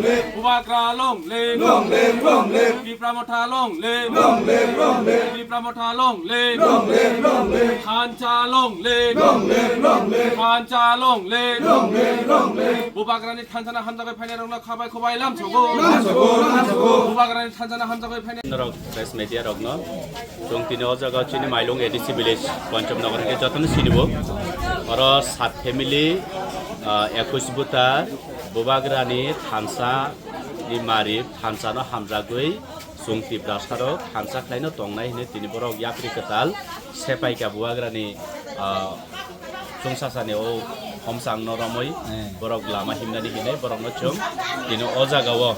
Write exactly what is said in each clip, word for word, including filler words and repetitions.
Bubagra long live. Long live, long live. Tipra Motha long live. Long live, long live. Tipra Motha long live. Long live, long live. Thansa long live. Long live, long live. Thansa long live. Long live, long live. Bubagrani thansa no hamjagwi phainairokno khabai khubai lamsogo. Lamsogo, lamsogo. Bubagrani thansa no hamjagwi phainai. Norok press media rokno chwng tini o jaga chini Mailung A D C village Pancham Nagar hwnkhe jotono sinibo. Oro sat family, ah, ekush buta Bubagrani thansa ni mari thansa no hamjagwi chwng Tiprasa rok thansa khlaino tongnai hwnwi tini borok yapri kwtal sepaika Bubagrani, ah, chwngsasani o homsang no romwi borok lama himnani hinwi borok no chwng tini o jaga o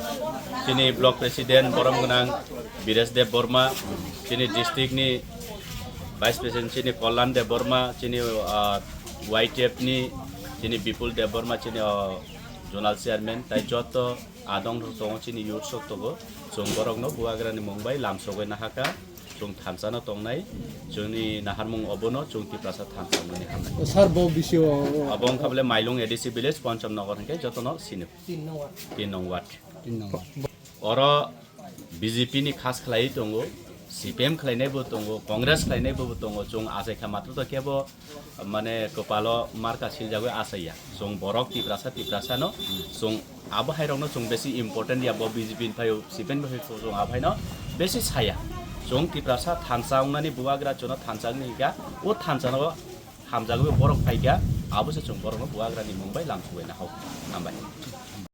chini block president borom gwnang Biresh Deb Borma, chini district ni vice president chini Kollan Deb Borma, chini, ah, Y T F ni chini Bipul Deb Borma, chini, ah, zonal chairman tai joto adong rok tongo chini youth sok tongo. Chwng borokno Bubagrani mung bai lamsogwi nahaka. Chwng thansa no tongnai. Chwngni naharmung obono chwng Tiprasa thansa wngmani hamnai. Sir, bo bisio Abo wngkha bole Mailung A D C village Pancham Nagar hwnkhe jotono sini. Tin nong ward. Tin nong ward. Tin nong ward. Oro B J P ni khas khlaiwi tongo, C P M khlainaibo tongo, Congress khlainaibo tongo. Chwng achaikha matwtwi kebo mane kwpalo marka siljagwi achaiya. Chwng borok Tiprasa, Tiprasano chwng abo hairokno chwng besi important ya, bo B J P ni phaio, C P M ni phaio chwng abo haino besi saya. Chwng Tiprasa thansa wngnani Bubagra chwngno thansa wngni hika, o thansano hamjagwi borok phaikha, abo se chwng borokno Bubagrani mung bai lamsugwi nahok. Hambai.